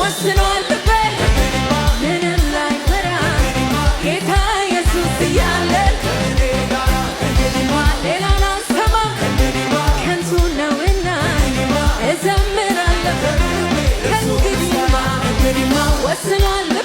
ወስኗል ልቤ ምንም ላይፈራ፣ ጌታ ኢየሱስ እያለ ሌላን አልሰማም፣ ከንቱ ነውና። እዘምራለሁ ከእንግዲህማ፣ ወስኗል።